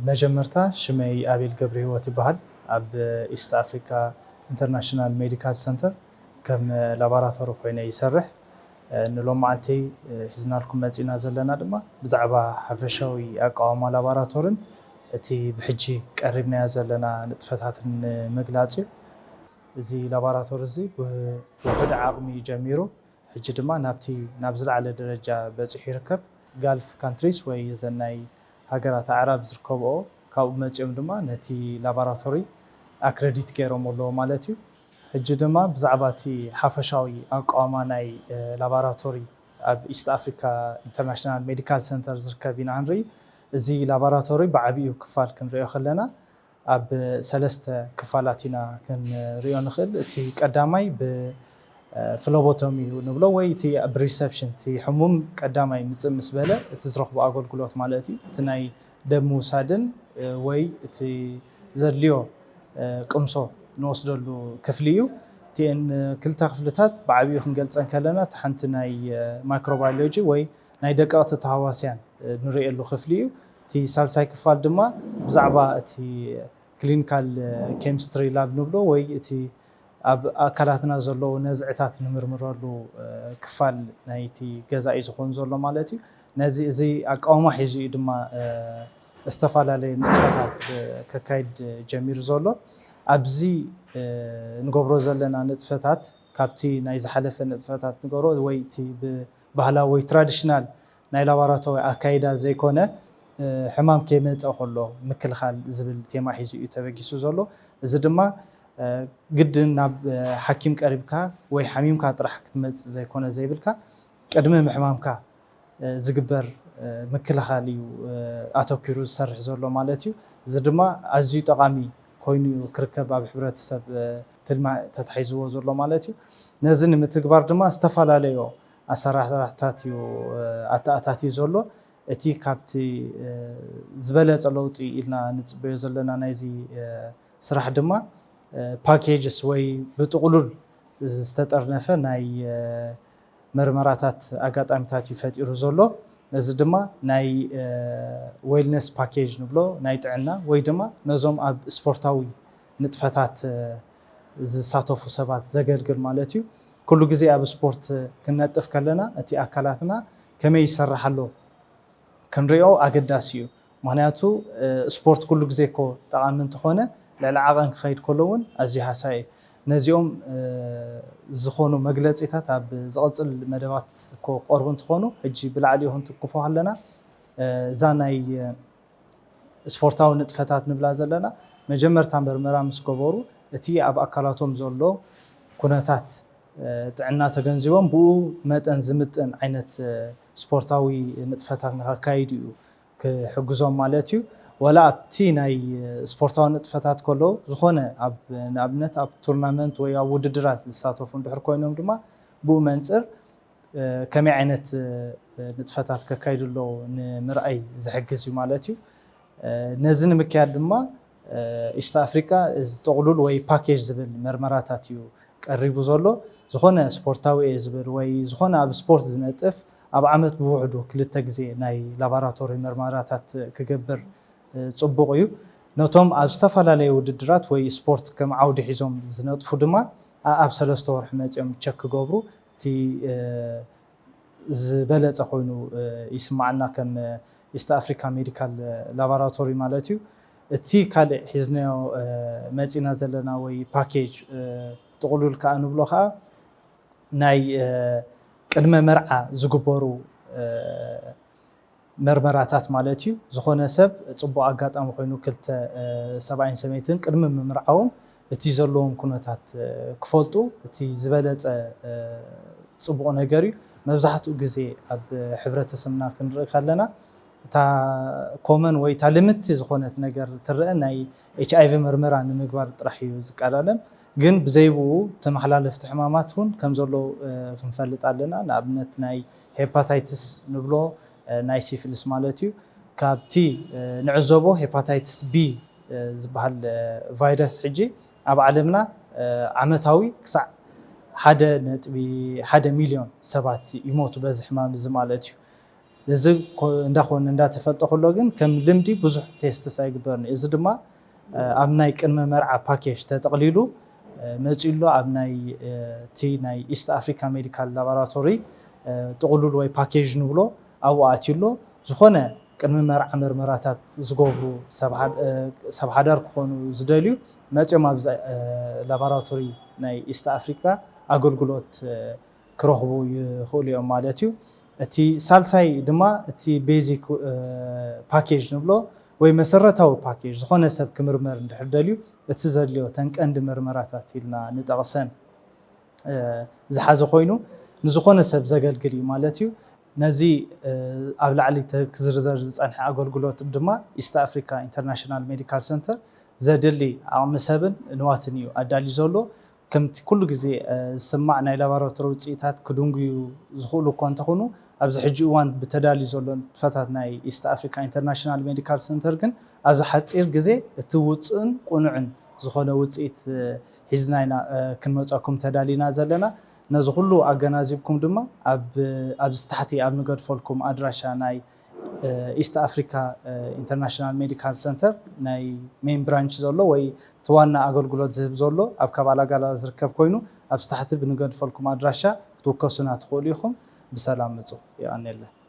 መጀመርታ ሽመይ ኣቤል ገብረ ህይወት ይበሃል። ኣብ ኢስት ኣፍሪካ ኢንተርናሽናል ሜዲካል ሰንተር ከም ላቦራቶሪ ኮይነ ይሰርሕ። ንሎም መዓልቲ ሒዝናልኩም መፂና ዘለና ድማ ብዛዕባ ሓፈሻዊ ኣቃውማ ላቦራቶርን እቲ ብሕጂ ቀሪብናዮ ዘለና ንጥፈታትን ንምግላፅ እዩ። እዚ ላቦራቶሪ እዚ ብውሑድ ዓቕሚ ጀሚሩ ሕጂ ድማ ናብቲ ናብ ዝለዓለ ደረጃ በፂሑ ይርከብ። ጋልፍ ካንትሪስ ወይ እዘን ናይ ሃገራት ኣዕራብ ዝርከብኦ ካብኡ መፂኦም ድማ ነቲ ላቦራቶሪ ኣክረዲት ገይሮም ኣለዎ ማለት እዩ። ሕጂ ድማ ብዛዕባ እቲ ሓፈሻዊ ኣቃውማ ናይ ላቦራቶሪ ኣብ ኢስት ኣፍሪካ ኢንተርናሽናል ሜዲካል ሰንተር ዝርከብ ኢና ክንርኢ። እዚ ላቦራቶሪ ብዓብዩ ክፋል ክንሪኦ ከለና ኣብ ሰለስተ ክፋላት ኢና ክንሪኦ ንኽእል። እቲ ቀዳማይ ብፍሎቦቶሚ ንብሎ ወይ እቲ ብሪሰፕሽን እቲ ሕሙም ቀዳማይ ምፅእ ምስ በለ እቲ ዝረኽቦ ኣገልግሎት ማለት እዩ። እቲ ናይ ደም ምውሳድን ወይ እቲ ዘድልዮ ቅምሶ ንወስደሉ ክፍሊ እዩ። እቲአን ክልተ ክፍልታት ብዓብዩ ክንገልፀን ከለና እቲ ሓንቲ ናይ ማይክሮባዮሎጂ ወይ ናይ ደቀቕቲ ተሃዋስያን ንርእየሉ ክፍሊ እዩ። እቲ ሳልሳይ ክፋል ድማ ብዛዕባ እቲ ክሊኒካል ኬሚስትሪ ላብ ንብሎ ወይ እቲ ኣብ ኣካላትና ዘለዉ ነዝዕታት ንምርምረሉ ክፋል ናይቲ ገዛ እዩ ዝኸውን ዘሎ ማለት እዩ። ነዚ እዚ ኣቃውማ ሒዙ እዩ ድማ ዝተፈላለየ ንጥፈታት ከካይድ ጀሚሩ ዘሎ። ኣብዚ ንገብሮ ዘለና ንጥፈታት ካብቲ ናይ ዝሓለፈ ንጥፈታት ንገብሮ ወይ እቲ ብባህላዊ ወይ ትራዲሽናል ናይ ላቦራቶሪ ኣካይዳ ዘይኮነ ሕማም ከይመፀ ከሎ ምክልኻል ዝብል ቴማ ሒዙ እዩ ተበጊሱ ዘሎ። እዚ ድማ ግድን ናብ ሓኪም ቀሪብካ ወይ ሓሚምካ ጥራሕ ክትመፅእ ዘይኮነ ዘይብልካ ቅድሚ ምሕማምካ ዝግበር ምክልኻል እዩ ኣተኪሩ ዝሰርሕ ዘሎ ማለት እዩ። እዚ ድማ ኣዝዩ ጠቓሚ ኮይኑ ክርከብ ኣብ ሕብረተሰብ ትልሚ ተታሒዝዎ ዘሎ ማለት እዩ። ነዚ ንምትግባር ድማ ዝተፈላለዩ ኣሰራርሕታት እዩ ኣተኣታትዩ ዘሎ። እቲ ካብቲ ዝበለፀ ለውጢ ኢልና ንፅበዮ ዘለና ናይዚ ስራሕ ድማ ፓኬጅስ ወይ ብጥቕሉል ዝተጠርነፈ ናይ መርመራታት ኣጋጣሚታት እዩ ፈጢሩ ዘሎ። እዚ ድማ ናይ ዌልነስ ፓኬጅ ንብሎ ናይ ጥዕና ወይ ድማ ነዞም ኣብ ስፖርታዊ ንጥፈታት ዝሳተፉ ሰባት ዘገልግል ማለት እዩ። ኩሉ ግዜ ኣብ ስፖርት ክንነጥፍ ከለና እቲ ኣካላትና ከመይ ይሰርሕ ኣሎ ክንሪኦ ኣገዳሲ እዩ። ምክንያቱ ስፖርት ኩሉ ግዜ እኮ ጠቓሚ እንተኾነ ልዕሊ ዓቐን ክኸይድ ከሎ እውን ኣዝዩ ሃሳይ እዩ። ነዚኦም ዝኾኑ መግለፂታት ኣብ ዝቐፅል መደባት እኮ ክቐርቡ እንትኾኑ ሕጂ ብላዕሊ ይኹን ትኩፎ ኣለና እዛ ናይ ስፖርታዊ ንጥፈታት ንብላ ዘለና መጀመርታ ምርመራ ምስ ገበሩ እቲ ኣብ ኣካላቶም ዘሎ ኩነታት ጥዕና ተገንዚቦም ብኡ መጠን ዝምጥን ዓይነት ስፖርታዊ ንጥፈታት ንኸካይዱ እዩ ክሕግዞም ማለት እዩ። ወላ ኣብቲ ናይ ስፖርታዊ ንጥፈታት ከለዉ ዝኾነ ኣብ ንኣብነት ኣብ ቱርናመንት ወይ ኣብ ውድድራት ዝሳተፉ እንድሕር ኮይኖም ድማ ብኡ መንፅር ከመይ ዓይነት ንጥፈታት ከካይዱ ኣለዉ ንምርኣይ ዝሕግዝ እዩ ማለት እዩ። ነዚ ንምክያድ ድማ ኢስት ኣፍሪካ እዚ ጥቕሉል ወይ ፓኬጅ ዝብል መርመራታት እዩ ቀሪቡ ዘሎ። ዝኾነ ስፖርታዊ እየ ዝብል ወይ ዝኾነ ኣብ ስፖርት ዝነጥፍ ኣብ ዓመት ብውሕዱ ክልተ ግዜ ናይ ላባራቶሪ መርመራታት ክገብር ፅቡቕ እዩ። ነቶም ኣብ ዝተፈላለየ ውድድራት ወይ ስፖርት ከም ዓውዲ ሒዞም ዝነጥፉ ድማ ኣብ ሰለስተ ወርሒ መፂኦም ቸክ ክገብሩ እቲ ዝበለፀ ኮይኑ ይስማዓና ከም ኢስት ኣፍሪካ ሜዲካል ላባራቶሪ ማለት እዩ። እቲ ካልእ ሒዝናዮ መፂና ዘለና ወይ ፓኬጅ ጥቕሉል ከዓ ንብሎ ከዓ ናይ ቅድመ መርዓ ዝግበሩ መርመራታት ማለት እዩ። ዝኾነ ሰብ ፅቡቕ ኣጋጣሚ ኮይኑ ክልተ ሰብኣይን ሰበይትን ቅድሚ ምምርዓዎም እቲ ዘለዎም ኩነታት ክፈልጡ እቲ ዝበለፀ ፅቡቕ ነገር እዩ። መብዛሕትኡ ግዜ ኣብ ሕብረተሰብና ክንርኢ ከለና እታ ኮመን ወይ እታ ልምድቲ ዝኾነት ነገር ትረአ ናይ ኤች ኣይ ቪ ምርመራ ንምግባር ጥራሕ እዩ ዝቀዳደም። ግን ብዘይ ብኡ ተመሓላለፍቲ ሕማማት እውን ከም ዘለዉ ክንፈልጥ ኣለና። ንኣብነት ናይ ሄፓታይትስ ንብሎ ናይ ሲፊልስ ማለት እዩ። ካብቲ ንዕዘቦ ሄፓታይትስ ቢ ዝበሃል ቫይረስ ሕጂ ኣብ ዓለምና ዓመታዊ ክሳዕ ሓደ ነጥቢ ሓደ ሚልዮን ሰባት ይሞቱ በዚ ሕማም እዚ ማለት እዩ። እዚ እንዳኾነ እንዳተፈልጠ ከሎ ግን ከም ልምዲ ብዙሕ ቴስትስ ኣይግበርን እዩ። እዚ ድማ ኣብ ናይ ቅድመ መርዓ ፓኬጅ ተጠቕሊሉ መፂኡ ኣሎ። ኣብ ናይ እቲ ናይ ኢስት ኣፍሪካ ሜዲካል ላቦራቶሪ ጥቕሉል ወይ ፓኬጅ ንብሎ ኣብኡ ኣትዩ ኣሎ። ዝኾነ ቅድሚ መርዓ መርመራታት ዝገብሩ ሰብ ሓዳር ክኾኑ ዝደልዩ መፂኦም ኣብዚ ላቦራቶሪ ናይ ኢስት ኣፍሪካ ኣገልግሎት ክረኽቡ ይኽእሉ እዮም ማለት እዩ። እቲ ሳልሳይ ድማ እቲ ቤዚክ ፓኬጅ ንብሎ ወይ መሰረታዊ ፓኬጅ፣ ዝኾነ ሰብ ክምርመር እንድሕር ደልዩ እቲ ዘድልዮ ተን ቀንዲ መርመራታት ኢልና ንጠቕሰን ዝሓዘ ኮይኑ ንዝኾነ ሰብ ዘገልግል እዩ ማለት እዩ። ነዚ ኣብ ላዕሊ ክዝርዘር ዝፀንሐ ኣገልግሎት ድማ ኢስት ኣፍሪካ ኢንተርናሽናል ሜዲካል ሰንተር ዘድሊ ዓቕሚ ሰብን ንዋትን እዩ ኣዳልዩ ዘሎ። ከምቲ ኩሉ ግዜ ዝስማዕ ናይ ላቦራቶሪ ውፅኢታት ክድንጉዩ ዝኽእሉ እኳ እንተኾኑ ኣብዚ ሕጂ እዋን ብተዳልዩ ዘሎ ንጥፈታት ናይ ኢስት ኣፍሪካ ኢንተርናሽናል ሜዲካል ሰንተር ግን ኣብዚ ሓፂር ግዜ እቲ ውፅእን ቁኑዕን ዝኾነ ውፅኢት ሒዝና ኢና ክንመፀኩም ተዳሊና ዘለና። ነዚ ኩሉ ኣገናዚብኩም ድማ ኣብዚ ታሕቲ ኣብ ንገድፈልኩም ኣድራሻ ናይ ኢስት ኣፍሪካ ኢንተርናሽናል ሜዲካል ሰንተር ናይ ሜን ብራንች ዘሎ ወይ እቲ ዋና ኣገልግሎት ዝህብ ዘሎ ኣብ ከባላ ጋላ ዝርከብ ኮይኑ ኣብዚ ታሕቲ ብንገድፈልኩም ኣድራሻ ክትውከሱና ትኽእሉ ኢኹም። ብሰላም ምፁ። የቐንየለ።